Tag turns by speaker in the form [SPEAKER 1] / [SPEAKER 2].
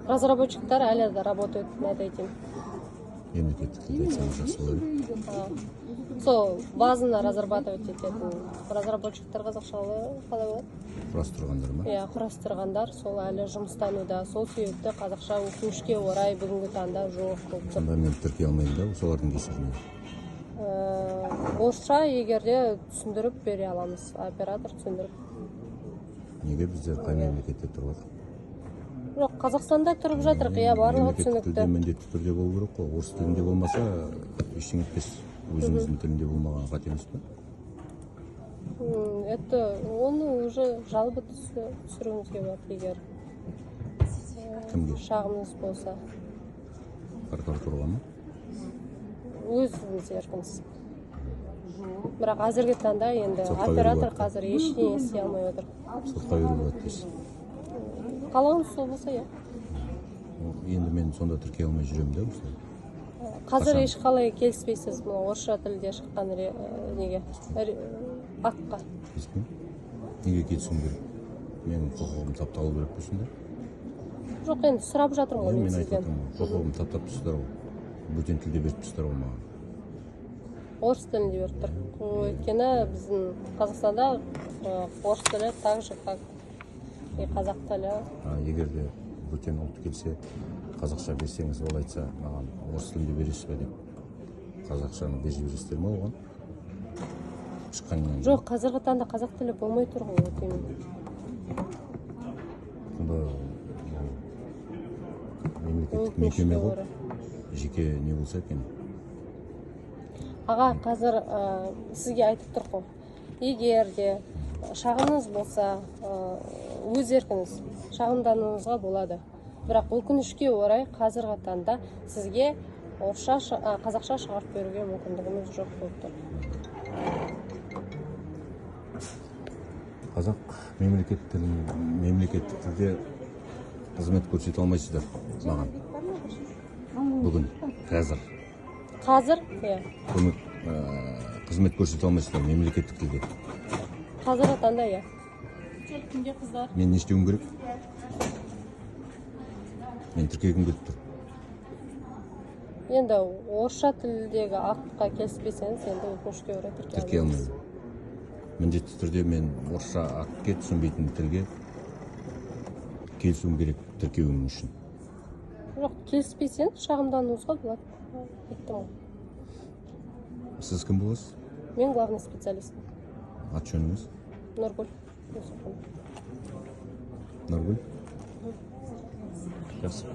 [SPEAKER 1] Разработчиктар әлі де работают над этим.
[SPEAKER 2] Мемлекеттік тілде айтсаңыз, жақсы болар еді.
[SPEAKER 1] Сол базаны разрабатывать ететін разработчиктар қазақша қалай болады?
[SPEAKER 2] Құрастырғандар ма?
[SPEAKER 1] Иә, құрастырғандар сол әлі жұмыстануда. Сол себепті қазақша, өкінішке орай, бүгінгі таңда жоқ болып тұр.
[SPEAKER 2] Сонда мен тіркей алмаймын да солардың кесірінен?
[SPEAKER 1] Орысша егер де түсіндіріп бере аламыз, оператор түсіндіріп.
[SPEAKER 2] Неге? Біздер қай мемлекетте тұрып жатырмық?
[SPEAKER 1] Жоқ, Қазақстанда тұрып жатырық, иә, барлығы
[SPEAKER 2] Мемлекеттік тілде
[SPEAKER 1] түсінікті.
[SPEAKER 2] міндетті түрде болу керек қой. Орыс тілінде болмаса, ештеңе етпес. Өзіміздің тілінде болмаған қате емес пе?
[SPEAKER 1] Это оны уже жалоба түсіруіңізге болады, егер
[SPEAKER 2] Кімге?
[SPEAKER 1] шағымыңыз болса.
[SPEAKER 2] Прокуратураға ма?
[SPEAKER 1] Өзіңіз еркіңіз, бірақ әзірге таңда енді
[SPEAKER 2] Сотқа беруге
[SPEAKER 1] оператор
[SPEAKER 2] болады.
[SPEAKER 1] қазір ештеңе істей алмай отыр.
[SPEAKER 2] Сотқа беруге болады дейсіз?
[SPEAKER 1] Қалауыңыз сол болса, иә.
[SPEAKER 2] Енді мен сонда тіркей алмай жүремін да осылай?
[SPEAKER 1] Қазір
[SPEAKER 2] Қашан?
[SPEAKER 1] ешқалай келіспейсіз мына орысша тілде шыққан неге, актқа?
[SPEAKER 2] Келіспеймін. Неге келісуім керек? Менің құқығым тапталу керек пе сонда?
[SPEAKER 1] Жоқ, енді сұрап жатырмын ғой
[SPEAKER 2] Иә,
[SPEAKER 1] мен
[SPEAKER 2] мен айтып
[SPEAKER 1] сізден.
[SPEAKER 2] отырмын ғой, құқығымды таптап тұрсыздар ғой, бөтен тілде беріп тұрсыздар ғой маған.
[SPEAKER 1] Орыс тілінде беріп тұр, өйткені біздің Қазақстанда орыс тілі так же, как и қазақ тілі.
[SPEAKER 2] А егер де бөтен ұлт келсе, қазақша берсеңіз, ол айтса маған, орыс тілінде бересіз бе деп, қазақшаны беріп жібересіздер ма оған шыққаннан кейін?
[SPEAKER 1] Жоқ, қазіргі таңда қазақ тілі болмай тұр ғой, вот именно.
[SPEAKER 2] Сонда ол мемлекеттік
[SPEAKER 1] Өкінішке
[SPEAKER 2] мекеме ғой,
[SPEAKER 1] орай.
[SPEAKER 2] жеке не болса екен.
[SPEAKER 1] Аға, қазір сізге айтып тұр ғой, егер де шағымыңыз болса, өз еркіңіз, шағымдануыңызға болады. Бірақ өкінішке орай, қазіргі таңда сізге орысша қазақша шығарып беруге мүмкіндігіміз жоқ болып тұр.
[SPEAKER 2] Қазақ мемлекет тілін мемлекеттік тілде қызмет көрсете алмайсыздар маған бүгін, қазір.
[SPEAKER 1] Қазір, иә.
[SPEAKER 2] Көмек, қызмет көрсете алмайсыздар мемлекеттік тілде.
[SPEAKER 1] Қазіргі таңда, иә.
[SPEAKER 2] Мен не істеуім керек? Мен тіркегім келіп тұр.
[SPEAKER 1] Енді орысша тілдегі актқа келіспесеңіз, енді өкінішке орай, тіркей
[SPEAKER 2] Тіркей
[SPEAKER 1] алмаймыз.
[SPEAKER 2] алмаймын. Міндетті түрде мен орысша актке, түсінбейтін тілге келісуім керек тіркеуім үшін.
[SPEAKER 1] Жоқ, келіспесеңіз, шағымдануыңызға болады, айттым ғой.
[SPEAKER 2] Сіз кім боласыз?
[SPEAKER 1] Мен главный специалист.
[SPEAKER 2] Аты жөніңіз?
[SPEAKER 1] Нұргүл Юсупова.
[SPEAKER 2] Нұргүл, жақсы.